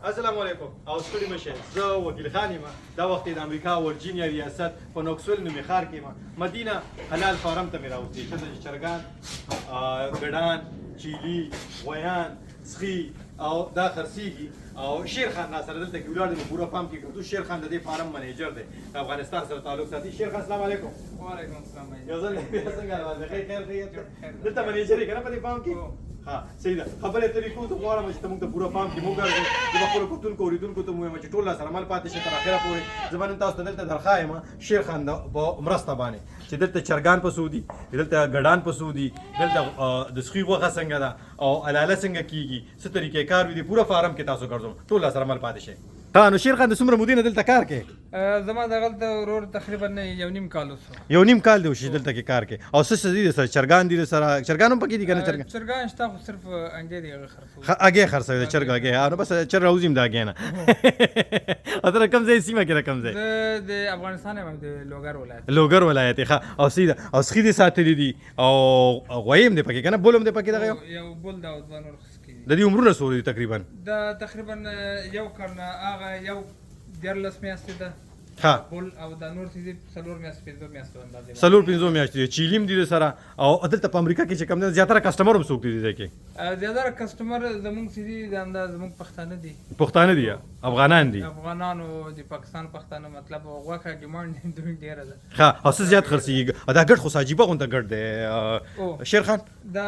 السلام علیکم او ستړي مشه، زه وکیل خان یم. دا وخت د امریکا ورجینیا ریاست په نوکسویل نومي ښار کې یم. مدینه حلال فارم ته مې راوستي چې دلته چرګان، ګډان، چیلي، غویان، سخي او دا خرڅېږي. او شیر خان را سره دلته کې ولاړ دی. پوره فارم کې ګرځو. شیر خان د دې فارم منیجر دی، د افغانستان سره تعلق ساتي. شیر خان، السلام علیکم. وعلیکم السلام. یو ځل بیا څنګه راځي؟ خیر خیر خیر. دلته منیجر یې که نه په دې فارم کې؟ ها، صحیح ده. خبرې اترې کوو. زه غواړم چې ته موږ ته پوره فارم کې مو ګرځې. زه به خپلو کتونکو، اورېدونکو ته ووایم چې ټول سره مل پاتې شي تر اخره پورې. زه به نن تاسو ته دلته درښایم شیر خان د په مرسته باندې چې دلته چرګان په څو دي، دلته ګډان په څو دي، دلته د سخي غوښه څنګه ده او حلاله څنګه کیږي، څه طریقې کار وي. پوره فارم کې تاسو ګرځوم، ټول سره مل پاتې شي. ها نو شیر خان، د څومره مودې نه دلته کار کوې؟ زما دغلته ورور تقریبا یو نیم کال وسو. یو نیم کال دی وشي دلته کې کار کوي. او څه څه دي سره؟ چرګان دي سره؟ چرګان هم پکې دي کنه چرګان؟ چرګان شته، خو صرف انډې دی هغه خرڅو. هګۍ خرڅوي، د چرګ هګۍ. نو بس چرګ راوځي د هګۍ نه. او ته کوم ځای، سیمه کې د کوم ځای؟ زه د افغانستان یم، د لوګر ولایت. لوګر ولایت. ښه، او صحیح ده. او سخي دي ساتلي دي او غویې هم دی پکې که نه؟ بل هم دی پکې دغه یو؟ یو بل دا او دوه نور خسکې دي. د دې عمرونه څو دي تقریبا؟ دا تقریبا یو کال نه، هغه یو 13 میاشتې ده بل، او دا نور چې دي 4 میاشتې، 5 میاشتو اندازې. 4-5 میاشتې دي. چیلیم دي سره. او دلته په امریکا کې چې کوم دی زیاتره customer هم څوک دي دې کې؟ زیاتره customer زمونږ چې دي دا همدا زمونږ پښتانه دي. پښتانه دي، افغانان دي. افغانانو، د پاکستان پښتانه، مطلب غوښه demand دوی ډیره ده. ښه، او څه زیات خرڅېږي؟ او دا ګډ خو څه عجیبه غونته ګډ دی، شیر خان. دا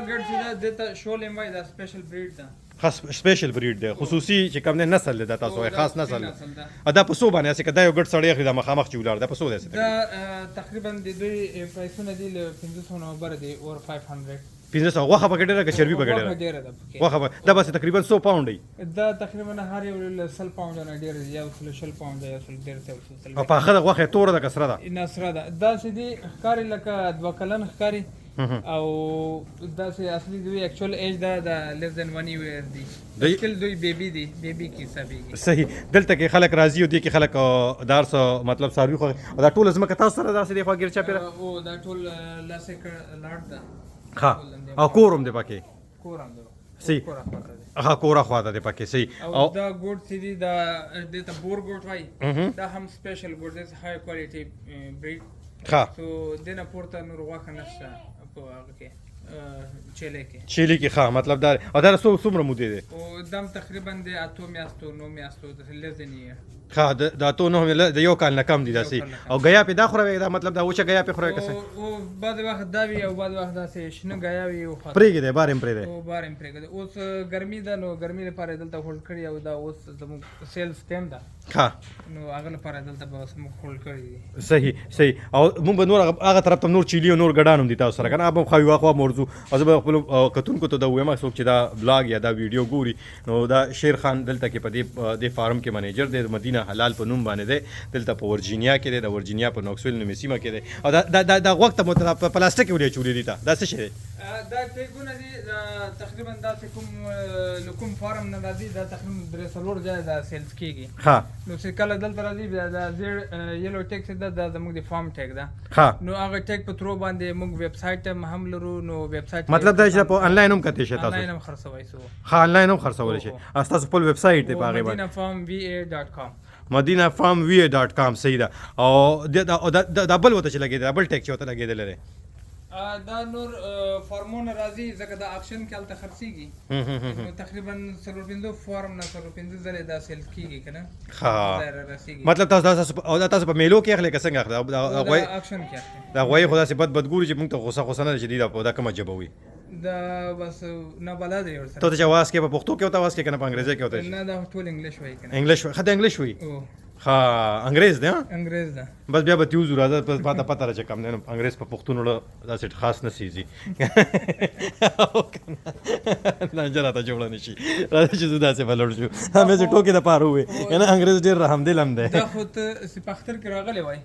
ګډ چې ده، دې ته شولیم وایي، دا special breed ده. خاص special breed دی، خصوصي چې کوم دی نسل دی دا تاسو وایي، دا خاص خصوصي نسل دی. نسل ده. او دا په څو باندې هسې که دا یو ګډ سړی اخلي، دا مخامخ چې ولاړ، دا په څو دی هسې؟ دا تقریبا د دوی price ونه دي له 500 نه بره دي، over 500. 500. غوښه پکې ډېره که چربي پکې غوښه ډېره؟ ډېره ده پکې. غوښه دا بس تقریبا څو پاونډ دی؟ دا تقریبا هر یو له 100 پاونډ نه ډېر دی، 120 پاونډ، 130، 140. او پاخه د غوښه توره ده که سره ده؟ نه، سره ده. داسې دي ښکاري لکه 2 کلن ښکاري، او داسې اصلي دوی actual age دا د less than 1 year دی. Still دوی baby دی، baby کې حسابېږي. صحیح. دلته کې خلک راځي او دې کې خلک دار څه مطلب څاروي خو. او دا ټوله ځمکه تاسو سره داسې دی خو ګیر چاپېره؟ او دا ټول 10 ایکړ لاټ ده. ښه، او کور هم دی پکې؟ کور هم دی. صحیح. کور خواته دی. ښه، کور خواته دی پکې، صحیح. او او دا goat چې دی، دا دې ته Boer goat وایي. دا هم special goat دی، high quality breed. So دې نه پورته نور غوښه نشته په هغه کې، چیلې کې. چیلې کې. ښه، مطلب دا او دا څو څومره مودې دی؟ او دم تقریبا د 8 میاشتو، 9 میاشتو، د less than year. ښه، د اتو نه د یو کال نه کم دي داسې. یو کال نه کم. او ګیا پې دا خوروي؟ دا مطلب دا وچه ګیا پې خوروي که څه؟ او بعضې وخت دا وي او بعضې وخت داسې شنه ګیا وي او خواته. پرېږدی، بار یې پرېږدی. او بار یې پرېږدی. اوس ګرمي ده، نو ګرمي لپاره یې دلته hold کړي، او دا اوس زموږ sales time ده. نو هغه لپاره دلته به موږ hold کړي دي. صحیح صحیح. او موږ به نور هغه طرف ته نور چیلي او نور ګډان هم دي تاسو سره کنه؟ هغه خو واخوا مرزو. او زه به خپل کتونکو ته دا وایم، څوک چې دا vlog یا دا ویډیو ګوري، نو دا شیر خان دلته کې په دې فارم کې منیجر دی، د مدینه حلال په نوم باندې دی. دلته په ورجینیا کې دی، د ورجینیا په نوکسویل نومې سیمه کې دی. او دا دا دا, دا غوږ ته مو په پلاستیک کې ولې چولې دي تا؟ دا څه شی دی؟ دا tag ونه دي. دا تقریبا داسې کوم له کوم فارم نه راځي، دا تقریبا درې څلور ځایه دا sales کیږي. نو چې کله دلته راځي، بیا دا زیړ yellow tag چې ده، دا زموږ د فارم tag ده. نو هغه tag په through باندې موږ ویب سایټ هم لرو، نو ویب سایټ مطلب دا چې په انلاین هم کتلی شي تاسو؟ انلاین هم خرڅوي سو. ښه، انلاین هم خرڅولی شي. تاسو خپل ویب سایټ دی په هغې باندې؟ مدینه فارم وی ای dot com. مدینه فارم وی dot com، صحیح ده. او دا بل ورته چې لګېدلی، دا بل tag چې ورته لګېدلی دی؟ دا نور فارمونه راځي، ځکه دا auction کې هلته خرڅېږي، نو تقریبا څلور پنځه فارم نه څلور پنځه ځلې دا sell کیږي که نه، ځای را رسېږي. مطلب تاسو دا تاسو او دا تاسو په میلو کې اخلي که څنګه اخلي دا دا غوی؟ auction کې اخلي. دا غوی خو داسې بد بد ګوري چې موږ ته غوسه غوسه نه ده چې دی دا کومه ژبه وي. دا بس نه بلد دی ورسره. ته چې اواز کې په پښتو کې او اواز کې کنه په انګریزي کې وته؟ نه، دا ټول English وایي کنه. English، ښه، د English وي. او. ښه، انګریز دی ها؟ انګریز ده. بس بیا به تیوزو راځه، بس پاته پته را چې کم دی نو انګریز په پښتون له داسې خاص نه سیزي او کنه لانجه راته جوړه نه شي. راځه چې زه داسې به لوړ شو، همې چې ټوکې د پاره وې کنه، انګریز ډېر رحم دل هم دی. دا خو ته سپختر کې راغلی وای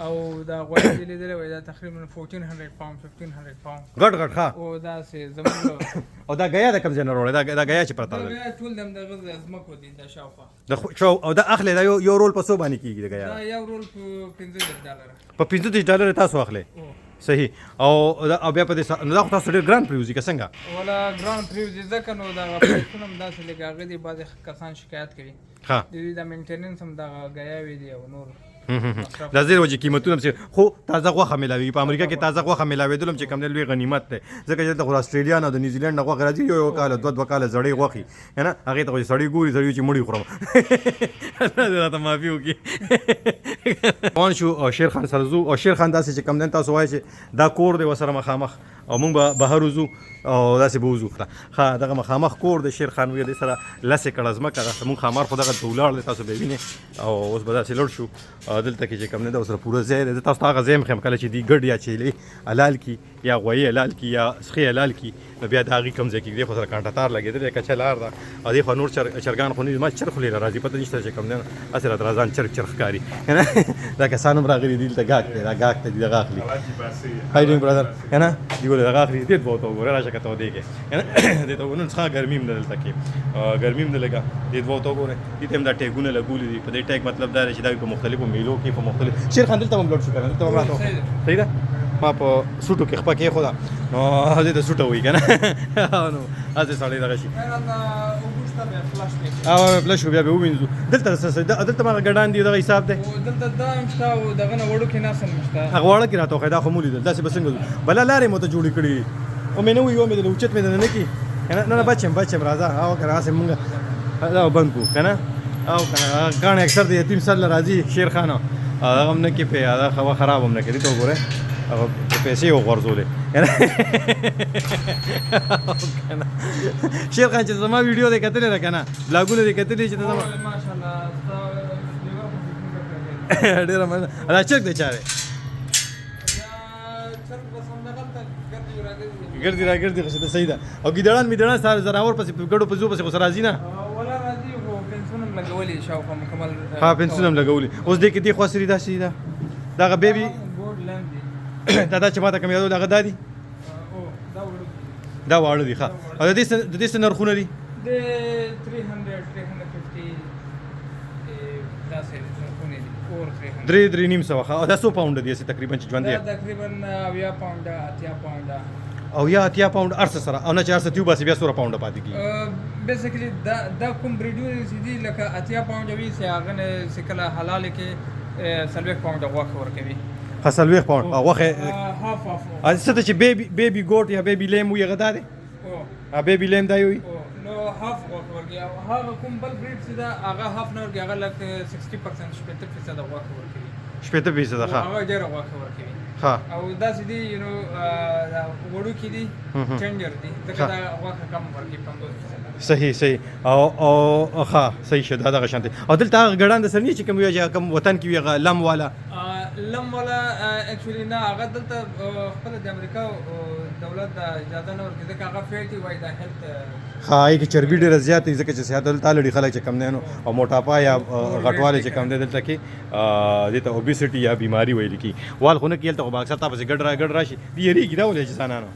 او دا غوړ دې لیدلی وای، دا تقریبا 1400 پاوند، 1500 پاوند. غټ غټ، ښه. او داسې زموږ او دا ګیا د کوم ځای نه راوړی؟ دا ګیا چې پرته دا ده؟ ګیا ټول د همدغه ځمکو دي، دا شاوخوا. د شو او دا اخلي، دا یو یو رول په څو باندې کیږي د ګیا؟ دا یو رول په 35 ډالر. په 35 ډالر تاسو اخلي؟ او. صحیح. او او بیا په دې نو دا خو تاسو ډېر ګران پرېوځي که څنګه؟ ولا ګران پرېوځي، ځکه نو دغه پرایسونه هم داسې لږ هغه دي، بعضې کسان شکایت کوي. د دوی د maintenance هم دغه ګیاوې دي او نور. دا زیر وجه قیمتونه هم، خو تازه غوښه ملاویږي په امریکا کې. تازه غوښه ملاوېدل هم چې کوم دی لوی غنیمت دی، ځکه چې دلته خو اسټرالیا نه، د نیوزیلینډ نه غوښه راځي، یو یو کال، دوه دوه کاله زړې غوښې، که نه هغې ته خو چې سړی ګوري، سړی چې مړی خورم، الله دې راته معافي وکړي. روان شو او شیر خان سره ځو. او شیر خان داسې چې کوم دی، تاسو وایئ چې دا کور دی ورسره مخامخ، او موږ به بهر وځو او داسې به وځو. ښه، دغه مخامخ کور دی شیر خان وی، دې سره لس اکړه ځمکه ده. موږ ښامار خو دغه ته ولاړ دی، تاسو به یې وینئ. او اوس به داسې لړ شو. دلته کې چې کوم دی، دا ورسره پوره ځای دی. زه تاسو ته هغه ځای هم ښیم کله چې دی ګډ یا چیلې حلال کي یا غویی حلال کي یا سخې حلال کي، نو بیا د هغې کوم ځای کې دی. خو سره کانټه تار لګېدلی، کچه لار ده. او دې خوا نور چرګان خو نه دي. ما چرګ خولې راځي، پته نشته چې کوم دی، هسې راته راځان چرګ چرګ ښکاري. که نه دا کسان هم راغلي دي دلته. ګاک دی، دا ګاک ته دي دغه اخلي. Hi doing brother? که نه دی ولې دغه اخلي؟ دې دوه ته وګوره، راشه که ته دې کې. که نه دې ته نن څخه ګرمي هم ده دلته کې، ګرمي هم ده لږه. دې دوه ته وګوره، دې ته هم دا ټیګونه لګولي دي. په دې ټیګ مطلب دا دی چې دا په مختلفو میلو کې په مختلف. شیر خان، دلته هم لوړ شو که نه؟ دلته هم راته صحیح ده. ما په سوټو کې خپه کېښوده، نو دې ته سوټه وایي که نه، نو هسې سړی دغه شي. او فلش بیا به ووینځو. دلته څه؟ دلته ما ګډان دي، دغه حساب دی. دلته دا هم شته او دغه نه وړوکی نسل هم شته. هغه واړه کې راته وښیه، دا خو مو لیدل. داسې به څنګه ځو؟ بله لارې مو ته جوړې کړې دي. او مې نه وي، یو مې د اوچت مې نه کي که نه. نه بچم بچم، راځه. او که نه هسې مونږ دا بند کړو که نه. او که نه کاڼی اکثر د یتیم سر له راځي شیر خان، هغه هم نه کې پې، هغه خوا خراب هم نه کې. دې ته وګوره، هغه پیسې یې وغورځولې. شیر خان، چې زما ویډیو دې کتلې ده که نه، بلاګونه دې کتلې چې زما؟ ماشاءالله. ډېره مننه. دا چرګ دی چا دی؟ ګرځي را ګرځي، خو صحیح ده. او ګیدړان میدړان سره ځناور پسې ګډو په ځو پسې خو سره راځي نه؟ ولا راځي، خو فنسونه هم لګولي شاوخوا مکمل. ها، فنسونه هم لګولي. اوس دې کې دې خوا سري داسې ده، دغه بیبي ګوډ لاندې. دا چې ما ته کوم یادول، هغه دا دي؟ دا واړه دي. ښه، او د دې څه نرخونه دي؟ د 300، 350 داسې نرخونه دي، اور 300. درې، 350. ښه، او دا څو پاونډ دي تقریبا چې ژوند دی؟ تقریبا 70 پاونډ، 80 پاونډ. او یا 80 پاونډ ارڅ سره، او نه چې ارڅ تیو باسي بیا څومره پاونډ پاتې کیږي؟ Basically دا کوم بریډونه چې دي، لکه 80 پاونډ وي، چې هغه نه چې کله حلال کې 40 پاونډ غوښه ورکوي. ښه، 40 پاونډ غوښه. Half half. څه ته چې baby goat یا baby lamb وي، هغه دا دی؟ Baby lamb دا وي. نو half غوښه ورکوي. او هغه کوم بل breed چې دا، هغه half نه ورکوي، هغه لکه 60%، 60% غوښه ورکوي. 60%؟ ښه. هغه ډېره غوښه ورکوي. او داسې دي you know وړوکي دي، tender دي، ځکه دا غوښه کم ورکوي، 50%. صحیح صحیح. او او ښه، صحیح شه. دا دغه شان دی. او دلته هغه ګډان د سره نه چې کوم وي، چې کوم وطن کې وي، هغه lamb والا؟ Lamb والا actually نه، هغه دلته خپل د امریکا دولت د اجازه نه ورکوي، ځکه هغه fatty وای، د health. ښه، هغې کې چربي ډېره زیاته وي، ځکه چې صحت دلته لري خلک چې کم دی نو، او موټاپا یا غټوالی چې کم دی دلته کې، دې ته obesity یا بیماری ویل کېږي. وال خو نه کېږي هلته، خو به اکثر تا پسې ګډ را ګډ راشي. دي یریږي دا ولې چې ځانانو؟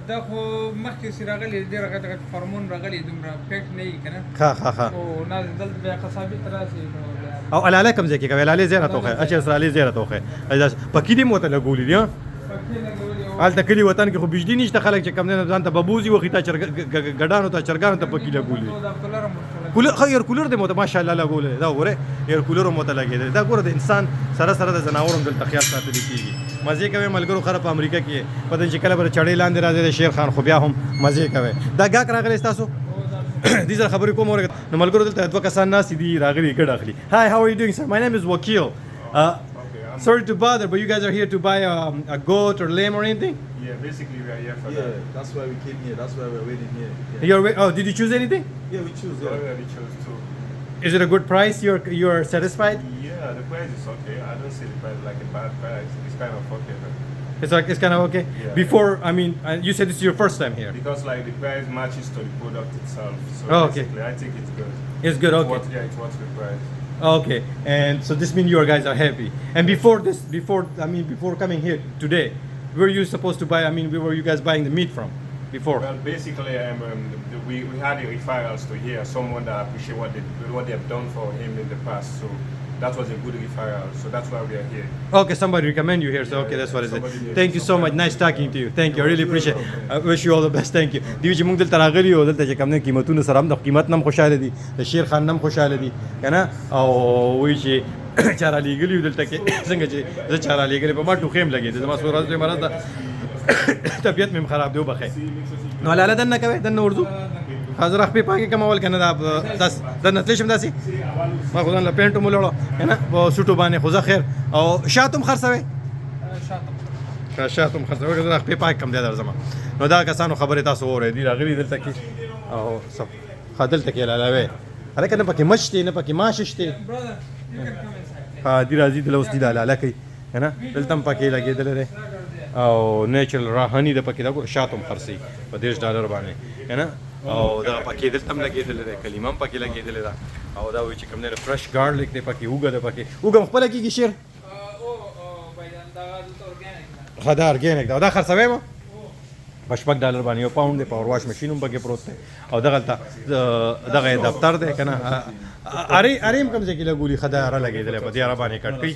دا خو مخکې چې راغلي، ډېر غټ غټ فارمون راغلي، دومره پیټ نه وي که نه. ښه ښه ښه. او نه دلته بیا قصابي ته راشي نو. او حلاله کوم ځای کې کوي؟ حلالې ځای راته وښیه. اچھا، سره حلالې ځای راته وښیه. پکې دې مو ته لګولي دي؟ هلته کلي وطن کې خو بجلی نشته، خلک چې کم دی ځان ته ببوزي وخی، تا ګډانو ته، چرګانو ته پکې لګولي. کولر، ښه، air cooler دې مو ته ماشاءالله لګولی. دا وګوره، air cooler مو ته لګېدلی. دا ګوره، د انسان سره سره د ځناورو هم دلته خیال ساتل کېږي. مزې کوي ملګرو. خره په امریکا کې پته چې کله به چړې لاندې راځي د شیر خان، خو بیا هم مزې کوي. دا ګاک راغلی ستاسو؟ دې سره خبرې کوم. ورګه نو ملګرو، دلته دوه کسان ناست دي، راغلي ګډ اخلي. Hi, how are you doing, sir? My name is Wakil. Sorry to bother, but you guys are here to buy a goat or lamb or anything? Yeah, basically we are here for Yeah, that. that's why we came here. That's why we're waiting here. Yeah, Oh, did you choose anything? Yeah, we choose. We Yeah. already chose two. Is it a good price? You're satisfied? Yeah, the price is okay. I don't see the price like a bad price. It's kind of okay. But It's like it's kind of okay. Yeah. Before, I mean, you said this is your first time here. Because like the price matches to the product itself. So Oh, okay. basically, I think it's good. It's good. It's Okay. worth, yeah, it's worth the price. Okay. And so this means your guys are happy. And before this, before I mean, before coming here today, were you supposed to buy? I mean, where were you guys buying the meat from? Before. Well, basically, we had a referrals to here, someone that appreciate what they have done for him in the past. So that was a good referral. So that's why we are here. Okay, somebody recommend you here, so okay, that's what is it. Somebody did. Thank you so much. Nice talking to you. Thank you. I really appreciate it. I wish you all the best. Thank you. دیو چې موږ دلته راغلي یو، دلته چې کوم نه قیمتونو سره هم د قیمت نم خوشاله دي، د شیر خان نم خوشاله دي که نه؟ او وایي چې چا را لېږلي یو دلته کې، څنګه چې زه چا را لېږلی، په ما ټوخی هم لګېده، زما څو ورځې مرض ده، طبیعت مې هم خراب دی، وبخښئ. نو لاله دننه کوې؟ دننه ورځو؟ حاضر خپې پاکې کوم اول که نه؟ دا داس دننه تللی شم داسې؟ ما خو ځان له پېنټ هم ولاړو که نه په سوټو باندې، خو زه خیر. او شات هم خرڅوې؟ شاته. شات هم خرڅوې که زه خپې پاک کړم بیا درځم. نو دا کسانو خبرې تاسو واورئ، دوی راغلي دلته کې او ښه دلته کې لاله هلکه نه پکې مچ دی، نه پکې ماش شته. Brother, you can come inside. ها دی راځي دله اوس دی دا لاله کوي که نه، دلته هم پکې لګېدلی دی او natural raw honey ده پکې. دا ګوره شات هم خرڅوي په 30 ډالر باندې که نه، او دغه پکې دلته هم لګېدلی دی، کلیمه هم پکې لګېدلې ده. او دا وایي چې کوم دی fresh garlic دی پکې، اوږه ده پکې. اوږه هم خپله کېږي شیر؟ او بھائی دا دلته organic ده. ښه، دا organic ده او دا خرڅوی مو په 6 ډالر باندې یو پاونډ دی. power wash machine هم پکې پروت دی او دغلته دغه یې دفتر دی که نه. ارې ارې هم کوم ځای کې لګولي. ښه، دا اره لګېدلی، په دې اره باندې کټ کوي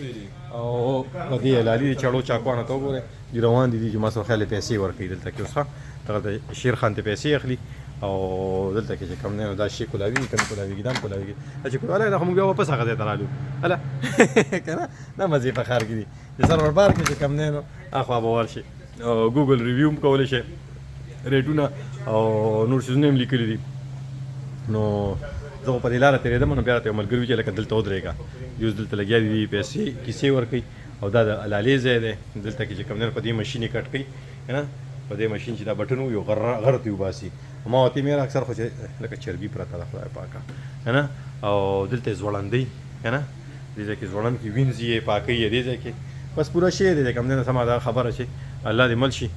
او په دې لالي دي. چړو چاکوانو ته وګورئ، دي روان دي، دي چې ما سره خیال پیسې ورکوي دلته کې اوس. ښه، دغلته شیر خان ته پیسې اخلي او دلته کې چې کوم دی نو دا شی کولاویږي که نه کولاویږي؟ دا هم کولاویږي. دا چې کولاویږي، دا خو موږ بیا واپس هغه ځای ته رالو هله که نه. دا مزې په ښار کې دي چې سرور بار کې چې کوم دی نو اخوا به ورشي او Google review هم کولی شي، ریټونه او نور څیزونه هم لیکلي دي. نو زه خو په دې لاره تېرېدم، نو بیا راته یو ملګري وویل چې لکه دلته ودرېږه. دوی اوس دلته لګیا دي، پیسې کیسې ورکوي او دا د حلالې ځای دی. دلته کې چې کوم دی په دې مشین یې کټ کوي که نه، په دې مشین چې دا بټن یو غر غر ته وباسي. ما ورته مې اکثر خو چې لکه چربي پرته ده، خدای پاکه که نه. او دلته یې ځوړندوي که نه، دې ځای کې ځوړند کې وینځي یې، پاکوي یې. دې ځای کې بس پوره شی دی کوم دی نه. سمه دا خبره چې الله دې مل شي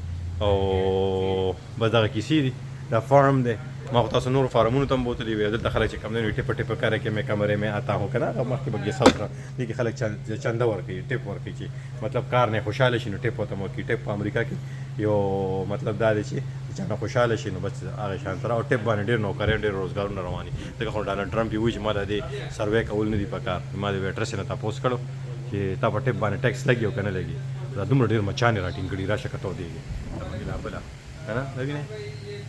او بس دغه کیسې دي. دا فارم دی، ما خو تاسو نورو فارمونو ته هم بوتلي وي. دلته خلک چې کوم دی نو tip tip کرے کې مې کمرې مې آتا هو که نه. هغه مخکې به ګیس هاوس دې کې خلک چنده ورکوي، tip ورکوي، چې مطلب کار نه خوشحاله شي نو tip ورته ورکوي. tip په امریکا کې یو مطلب دا دی چې چا نه خوشحاله شي نو بس هغه شان سره. او tip باندې ډېر نوکرۍ، ډېر روزګارونه روان دي، ځکه خو ډانلډ ټرمپ یې وایي چې ما د دې survey کول نه دي پکار. ما د waitress نه تپوس کړو چې تا په tip باندې tax لګي او که نه لګي. دا دومره ډېر مچان یې راټینګ کړي. راشه که تودېږي دا بله که نه، دا وینې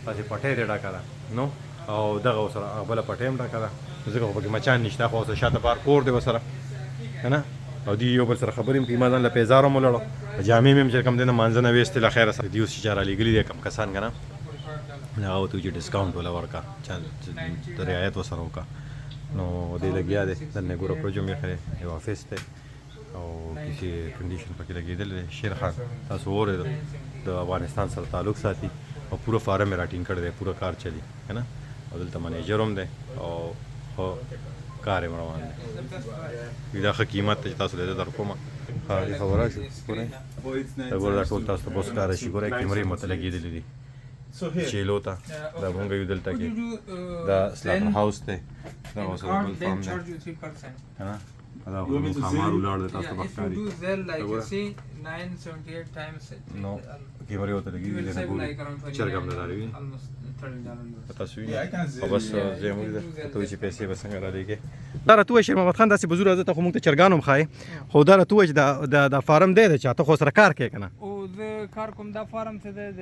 هسې پټۍ دې ډکه ده نو، او دغه ورسره هغه بله پټۍ هم ډکه ده، ځکه خو پکې مچان نشته. خو ورسره شاته بار کور دی ورسره که نه، او دوی یو بل سره خبرې هم کوي. ما ځان له پیزار هم ولاړو، جامې مې هم چې کوم دی نه مانځه نه ویستې له خیره سره. دوی اوس چې چا رالیږلي دي کوم کسان که نه، هغه ورته وایي چې discount وله ورکړه، چا د رعایت ورسره وکړه. نو دی لګیا دی دننه. ګوره پروجم یې ښه دی، یو office دی او کسی condition پکې لګېدلی دی. شیر خان تاسو واورېدل، د افغانستان سره تعلق ساتي او پوره فارم یې راټینګ کړی دی، پوره کار چلی که نه. او دلته منیجر هم دی او ښه کار یې هم روان دی. دا ښه قیمت دی چې تاسو له در کومه. ښه، دې خبره شو. ګورئ دا، ګوره دا ټول تاسو ته بس ښکاره شي. ګورئ کیمرې مو ته لګېدلې دي چیلو ته. دا مونږ یو دلته کې دا slaughter house دی، دا ورسره بل فارم دی که نه. دا خو زموږ ښامار ولاړ دی، تاسو ته به ښکاري. نو کیمرې ورته لګېدلي دي نه، ګوري چرګ هم نه ویني تاسو وینئ. او بس زه موږ ده ته وایي چې پیسې به څنګه رالیږي. دا راته ووایه شیر محمد خان، داسې به ځو راځه، ته خو موږ ته چرګان هم ښایې، خو دا راته ووایه چې دا فارم دی د چا؟ ته خو سره کار کوې که نه؟ او زه کار کوم. دا فارم چې دی د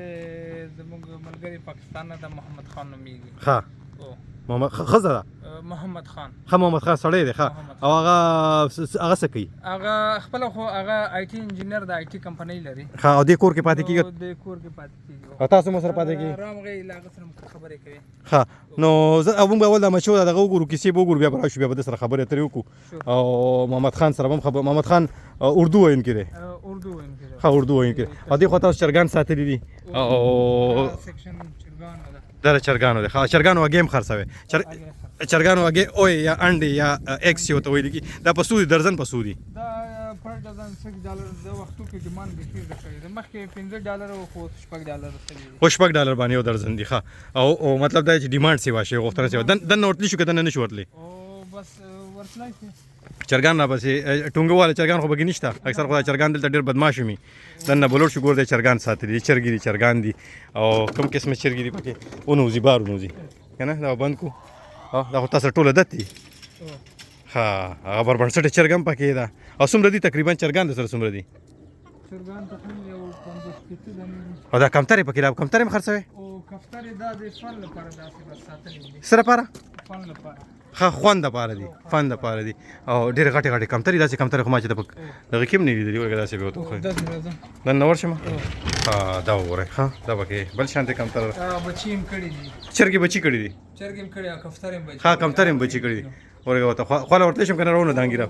زموږ ملګری پاکستان نه د محمد خان نومېږي. ښه، محمد ښځه ده؟ محمد خان. ښه، محمد خان سړی دی. ښه، او هغه څه کوي؟ هغه خپله خو هغه IT engineer د IT کمپنۍ لري. ښه، او دې کور کې پاتې کېږي؟ دې کور کې پاتې کېږي. او تاسو مو سره پاتې کېږي؟ رامغی له هغه سره خبرې کوي. ښه، نو زه او موږ به اول د مچو دغه وګورو، کیسې به وګورو، بیا به راشو، بیا به د سره خبرې اترې وکړو او محمد خان سره به هم خبر. محمد خان اردو ویونکی دی؟ اردو ویونکی دی. ښه، اردو ویونکی دی. او دې خوا تاسو چرګان ساتلي دي او section چرګانو ده. دا د چرګانو دی. ښه، چرګانو هګۍ هم خرڅوي؟ چرګانو هګۍ او یا انډې یا eggs چې ورته ویل کېږي، دا په څو دي؟ درزن په څو دي؟ دا پر ډزن 6 ډالر. د وختو کې demand بیخي زیات شوی دی، مخکې 5 ډالر او خو 6 ډالر شوي دي. خو 6 ډالر باندې یو درزن دي. ښه، او مطلب دا چې demand سیوا شي، غوښتنه سیوا. دننه ورتلی شو که دننه نشو ورتلی؟ او بس ورتلای شي. چرګان را پسې ټونګواله چرګان خو پکې نشته. اکثر خو دا چرګان دلته ډېر بدمعاش وي. دننه بلوړ شو، ګور دی چرګان ساتلي دي، چرګې دي، چرګان دي او کوم قسمه چرګې دي پکې ونوځي، بار ونوځي که نه. دا بند کو. دا خو تاسو ټول عادت دي. ها هغه بربنسټه چرګ هم پکې ده. او څومره دي تقریبا چرګان د سره څومره دي؟ چرګان تقریبا یو 50 شپېته دانې دي. او دا کمترې پکې، دا کمترې هم خرڅوي؟ او کفترې دا د فن لپاره داسې بس ساتلې دي. څه لپاره؟ فن لپاره. ښه خوند دپاره دي، فن دپاره دي. او ډېرې غټې غټې کمترې، داسې کمترې خو ما چې دغه کې هم نه لیدلې. ورګه داسې به ورته وښیم. دننه ورشم. ها دا وګورئ. ښه دا پکې بل شان دی کمتره. بچي هم کړي دي، چرګې بچي کړي دي، چرګې هم کړي او کفترې هم بچي. ښه کمترې هم بچي کړي دي. ورګه ورته خوله ورتلی شم که نه راونه دانګي را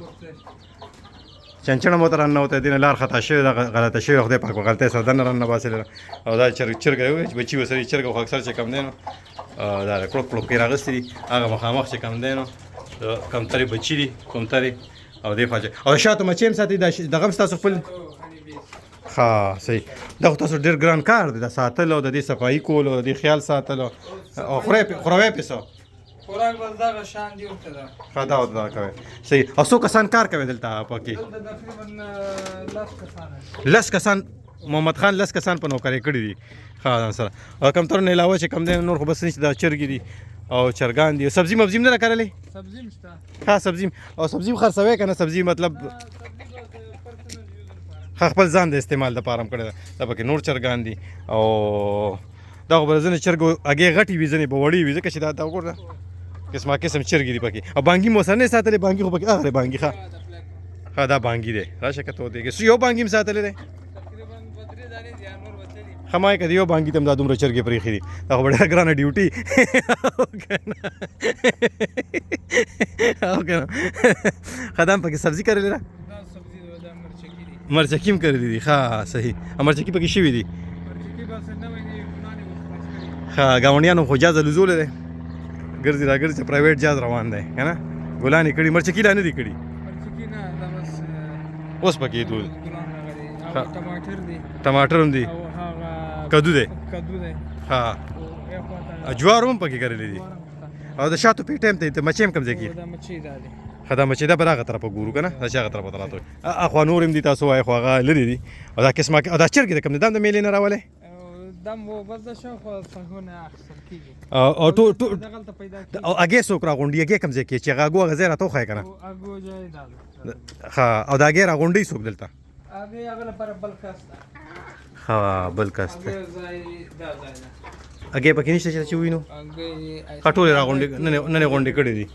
چنچڼه مو ته راننوتی، دې نه لار خطا شوې ده، غلطه شوې، خدای پاک په غلطۍ سره دننه راننه باسلې ده. او دا چرګه دی چې بچي ورسره چرګه خو اکثر چې کوم دی نو دا کړوپ کړوپ کې راغستې دي. هغه مخامخ چې کوم دی نو د کمترې بچي دي، کمترې. او دې خوا چې او شاتو مچۍ هم ساتي. دا دغه هم ستاسو خپل؟ ښه صحیح. دا خو تاسو ډېر ګران کار دی، دا ساتل او د دې صفایي کول او د دې خیال ساتل او خوروی پې څه؟ خوراک بس دغه شان دی ورته ده. ښه دا ورته دغه کوې. صحیح. او څو کسان کار کوي دلته پکې؟ دلته تقریبا 10 کسان دي. 10 کسان؟ محمد خان 10 کسان په نوکرۍ کړي دي. ښه ځان سره. او کمتر نه علاوه چې کوم دی نور خو بس نشته. دا چرګې دي او چرګان دي. سبزي مبزي هم نه ده کرلې؟ سبزي هم شته. ښه سبزي او سبزي هم خرڅوې که نه؟ سبزي مطلب ښه خپل ځان د استعمال دپاره هم کړې ده. دا پکې نور چرګان دي. او دا خو به ځینې چرګو هګۍ غټې وي، ځینې به وړې وي، ځکه چې دا وګوره قسمه قسم چرګې دي پکې. او بانګي مو سره نه ساتلې؟ بانګي خو پکې هغه بانګي. ښه ښه دا بانګي دی. راشه که ته ودرېږې. یو بانګي هم ساتلی دی؟ ښه ما یې که د یو بانګي ته هم دا دومره چرګې پرېښې دي، دا خو به ډېره ګرانه ډیوټي. او که نه؟ ښه دا هم پکې سبزي کرلې ده؟ مرچکي هم کرلې دي. ښه صحیح. مرچکي پکې شوي دي؟ ښه ګاونډیانو خو جاز الوزولی دی، ګرځي راګرځي، پرایویټ جاز روان دی که نه. ګلان یې کړي، مرچکي لا نه دي کړي؟ اوس پکې دود. ټماټر هم دي، کدو دی، ښه جوار هم پکې کرلي دي. او د شاتو پېټی هم ته مچۍ هم کوم ځای کې؟ ښه دا مچۍ دا به دغه طرفه ګورو که نه، دا چې هغه طرفه ته راتلو. اخوا نور هم دي تاسو وایئ، خو هغه لرې دي. او دا قسمه او دا چرګې د کوم دی؟ دا هم د میلې نه راولې؟ او ټول او هګۍ څوک راغونډي؟ هګۍ کوم ځای کې چې هغه هګو هغه ځای راته وښیه که نه؟ ښه. او دا هګۍ راغونډوي څوک دلته؟ ښه بل کس دی. هګۍ پکې نشته چې ووینو؟ ښه ټولې راغونډې نن یې غونډې کړې دي.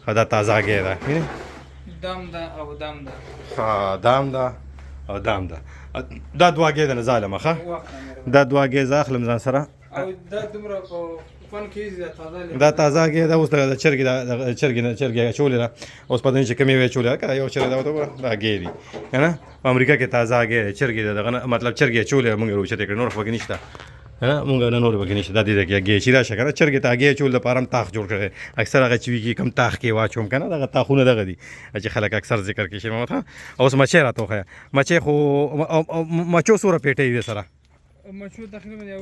ښه دا تازه هګۍ ده. وینې؟ دام ده او دام ده. ښه دام ده او دام ده. دا دوه هګۍ ده نه ظالمه. ښه دا دوه هګۍ زه اخلم ځان سره. دا دومره دا تازه هګۍ ده. اوس د چرګې چرګې نه چرګې اچولې ده. اوس پته نه چې کومې وې اچولې ده، که یو چرګه ده ورته وګوره دا هګۍ دي که نه. په امریکا کې تازه هګۍ ده، چرګې ده، دغه نه مطلب چرګې اچولې ده، موږ یې راوچتې کړې، نور خو پکې نشته. مونږ نه نور پکې نشته. دا دې ځای کې هګۍ چې راشه که نه، چرګې ته هګۍ اچولو دپاره هم تاخ جوړ کړی دی. اکثر هغه چې وي کې کوم تاخ کې واچوم که نه، دغه تاخونه دغه دي چې خلک اکثر ذکر کوي. شیر محمد خان اوس مچۍ راته وښیه. مچۍ خو مچو څومره پېټۍ دي سره؟ مچو تقریبا یو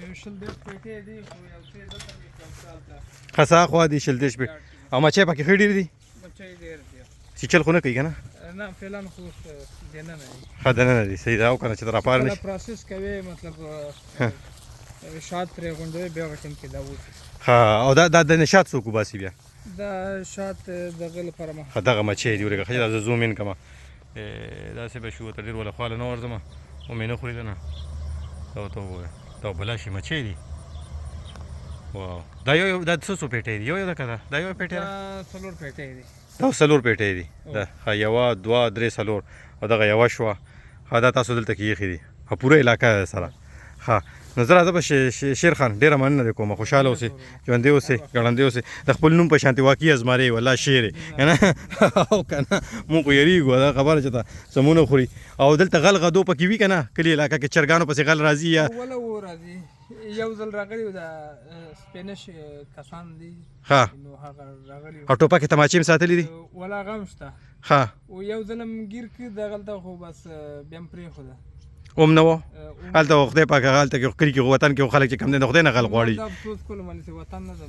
20 دېرش پېټۍ دي، خو یو څه دلته دي، یو څه هلته. ښه څه اخوا دي 20 دېرش پېټۍ. او مچۍ پکې ښه ډېرې دي؟ مچۍ ډېر دي. چې چل خو نه کوي که نه؟ نه فعلا خو اوس دننه دي. ښه دننه دي. صحیح ده. او که نه چې ته راپار نه شي. پروسس کوې، مطلب شات ترې غونډوې، بیا هغه ټیم کې دا وځي. ښه. او دا د شات څوک وباسي بیا؟ دا شات دغه لپاره ښه دغه مچۍ دي. ورګه ښه دا زه زوم ان کړم. داسې به شو ورته ډېر وله خواله نه ورځم، ومې نه خوري نه. دا ورته وګوره، دا بلا شي مچۍ دي. واو دا یو دا څه څو پېټۍ دي؟ یو یو ده که ده؟ دا یو پېټۍ ده؟ دا څلور پېټۍ دي. دا څلور پېټۍ دي. دا ښه یوه دوه درې څلور او دغه یوه شوه. ښه دا تاسو دلته کې ایښي دي. ښه پوره علاقه ده سره. ښه نو زه راځم شیر خان، ډېره مننه دې کومه. خوشحاله اوسې، ژوندی اوسې، ګړندی اوسې. د خپل نوم په شانتې واقعي ازمارې والله شیر یې که نه. او که نه موږ خو یریږو دا خبره چې ته سمونه خوري. او دلته غل غدو پکې وي که نه؟ کلي علاقه کې چرګانو پسې غل راځي یا؟ وله و راځي. یو ځل راغلي وو، دا سپینش کسان دي. ښه. نو هغه راغلي وو. او ټوپکې تماچې هم ساتلې دي؟ ولا هغه هم شته. ښه. او یو ځل هم ګیر کړ دغلته، خو بس بیا هم پرېښوده. هم نه وو. هلته خدای پاک هغه هلته کې کلي کې وطن کې خلک چې کم دی د خدای نه غل غواړي. دا افسوس کولو باندې چې وطن نه ده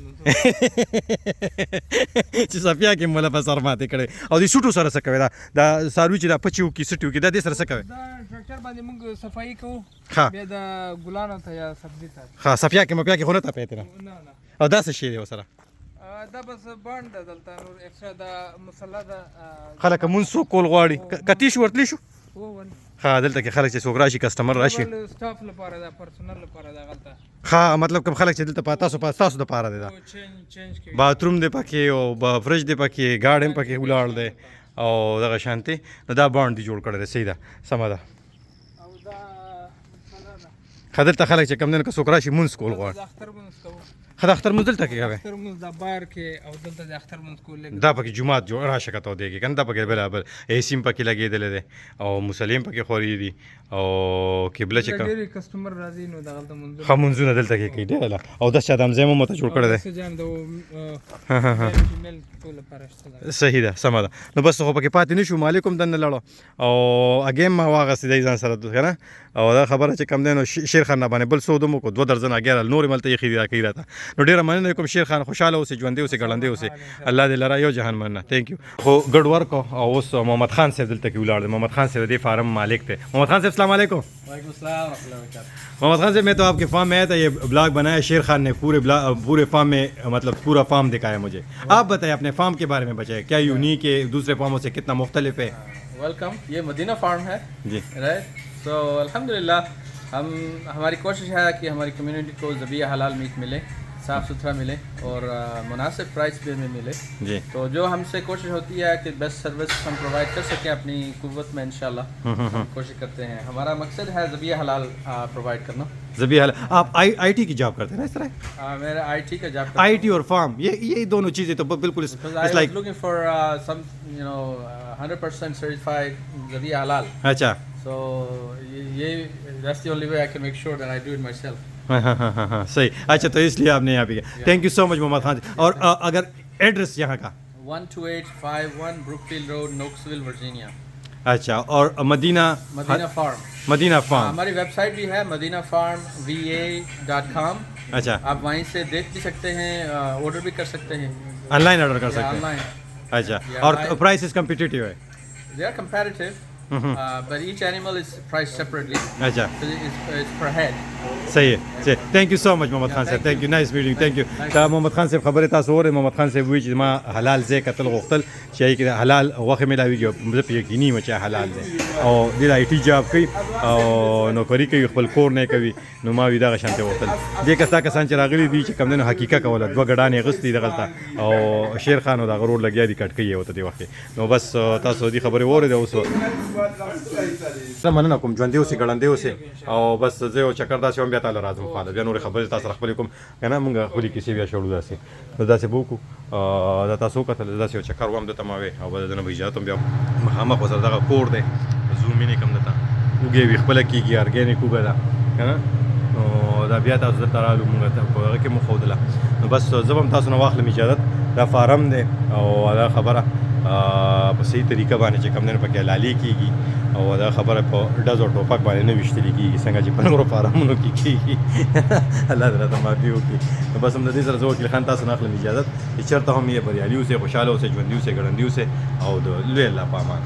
چې صفیا کې مولا په سر ماتې کړې. او د سوټو سره څه کوي؟ دا دا څاروي چې دا پچې وکړي، سټي وکړي، دا دې سره څه کوي؟ دا ټریکټر باندې موږ صفايي کوو. ښه. بیا د ګلانو ته یا سبزي ته. ښه، صفیا کې مفیا کې خو نه تپې نه؟ نه نه. او دا څه شی دی ورسره؟ دا بس باند ده دلته، نور ایکسټرا دا مصلی ده. خلک مونږ څوک کول غواړي کتی شو ورتلی شو. و ول. ښه، دلته کې خلک چې څوک راشي، کسټمر راشي، سټاف لپاره ده، پرسونل لپاره ده غلطه. ښه، مطلب کوم خلک چې دلته په تاسو د پاره دی دا. چینج کوي. باثروم دی پکې او فرج دی پکې، ګاډی هم پکې ولاړ دی او دغه شانتي. نو دا باند دی جوړ کړی دی. صحیح ده، سمه ده. او دا مصلی ده. ښه، دلته خلک چې کوم دی که څوک راشي مونځ کول غواړي. د اختر مونځ کوو. ښه، د اختر مونځ دلته کې کوي؟ اختر مونځ د بار کې او دلته د اختر مونځ کول. دا پکې جومات جوړ راشه کته دیږي کنه. دا پکې برابر ایسیم پکې لګېدلی دی او مسلم پکې خوري دي او قبله چې کوم ډېر کسټمر راځي نو دغلته مونځ. ښه، مونځونه دلته کې کوي. ډېر او د چا د ځای مو ته جوړ کړی دی. جان د فیمیل ټول لپاره شته. صحیح ده، سمه ده. نو بس خو پکې پاتې نشو، مالک هم دننه لاړو او اګیم ما واغستې دی ځان سره که نه. او دا خبره چې کم دی نو شیر خان باندې بل څو دمو کو دوه درځنه اګیر نورې ملته یې خېدي راکوي راته. نو ډېره مننه کوم شیر خان، خوشحاله اوسې، ژوندی اوسې، ګړندی اوسې، الله دې لره یو جهان مننه. Thank you. خو ګډ ورکو. او اوس محمد خان صاحب دلته کې ولاړ دی. محمد خان صاحب د فارم مالک دی. محمد خان صاحب، السلام علیکم. वालेकुम सलाम रहमतुल्लाहि व बरकातहू. मोहम्मद खान साहब, मैं तो आपके फार्म में आया था, ये ब्लॉग बनाया शेर खान ने, पूरे ब्लॉग पूरे फार्म में, मतलब पूरा फार्म दिखाया मुझे. आप बताइए, अपने फार्म के बारे में बताइए, क्या यूनिक है, दूसरे फार्मों से कितना मुख्तलिफ है? Welcome. ये मदीना फार्म है। जी। राइट, सो अल्हम्दुलिल्लाह हम हमारी कोशिश है कि हमारी कम्युनिटी को ज़बीहा हलाल मीट मिले, साफ़ सुथरा मिले और मुनासिब प्राइस पे में मिले। जी। तो जो हमसे कोशिश होती है कि बेस्ट सर्विस हम प्रोवाइड कर सकें अपनी कुव्वत में, इंशाल्लाह हम कोशिश करते हैं। हमारा मकसद है ज़बीहा हलाल प्रोवाइड करना। ज़बीहा हलाल। आप आई I T की जॉब करते हैं ना इस तरह? मेरा I T का job. I T और फार्म, ये दोनों चीज़ें तो बिल्कुल Because I was like looking for some, 100% certified Zabiha halal. अच्छा। So ये that's the only way I can make sure that I do it myself. हाँ हाँ हाँ हाँ, सही। अच्छा, तो इसलिए आपने यहाँ पे किया। Thank you so much Mohammad Khan. और अगर एड्रेस यहाँ का? 12851 Brookfield Road, Nokesville, Virginia. अच्छा, और Medina Medina farm. Medina farm. हमारी वेबसाइट भी है madinafarmva.com। अच्छा। आप वहीं से देख भी सकते हैं, ऑर्डर भी कर सकते हैं। ऑनलाइन ऑर्डर कर सकते हैं? ऑनलाइन। अच्छा। Yeah, और online. Price competitive है? They are competitive, but each animal is priced separately. अच्छा। So it's per head. صحیح ہے، thank you so much Mohammad Khan صاحب، thank you, nice meeting, thank you. دا محمد خان صاحب خبرې تاسو اورئ. محمد خان صاحب وایي چې ما حلال ځای کتل غوښتل چې هغې کې حلال غوښې میلاویږي، زه په یقیني یم چې حلال دی. او دی د آی ټي جاب کوي او نوکري کوي، خپل کور نه کوي. نو ما وی دغه شانتې غوښتل. دې کسا کسان چې راغلي دي چې کم دی نو حقیقت کوله، دوه ګډانې اخیستې دغلته او شیر خان او دغه ورور لګیا دي، کټکۍ یې ورته دې وخت کې. نو بس تاسو دې خبرې واورېدې. اوس زه مننه کوم، ژوندی اوسې، ګړندی اوسې. او بس زه یو چکر داسې وم، بیا تاله راځم خواله، بیا نورې خبرې تاسو سره خپلې کوم که نه مونږ خپلې کیسې بیا شړو. داسې نو داسې به وکړو. دا تاسو وکتل، داسې یو چکر وم دلته ما وې او بس دنه به اجازه وم. بیا مخامخ ورسره دغه کور دی، زوم یې نه کوم درته، اوږې وي خپله کېږي، ارګانیک اوږه ده که نه. نو دا بیا تاسو دلته رالو، مونږ ته په هغه کې مو ښودله. نو بس زه به هم تاسو نه واخلم اجازت. دا فارم دی او دا خبره په صحیح طریقه باندې چې کوم دی نو پکې حلالې کېږي او دا خبره په ډز او ټوپک باندې نه ویشتل کېږي څنګه چې په نورو فارمونو کې کېږي. الله دې راته معافي وکړي. نو بس هم د دې سره زه وکیل خان تاسو نه اخلم اجازت چې چېرته هم یې بریالي اوسئ، خوشحاله اوسئ، ژوندي اوسئ، ګړندي اوسئ او د لوی الله په امان.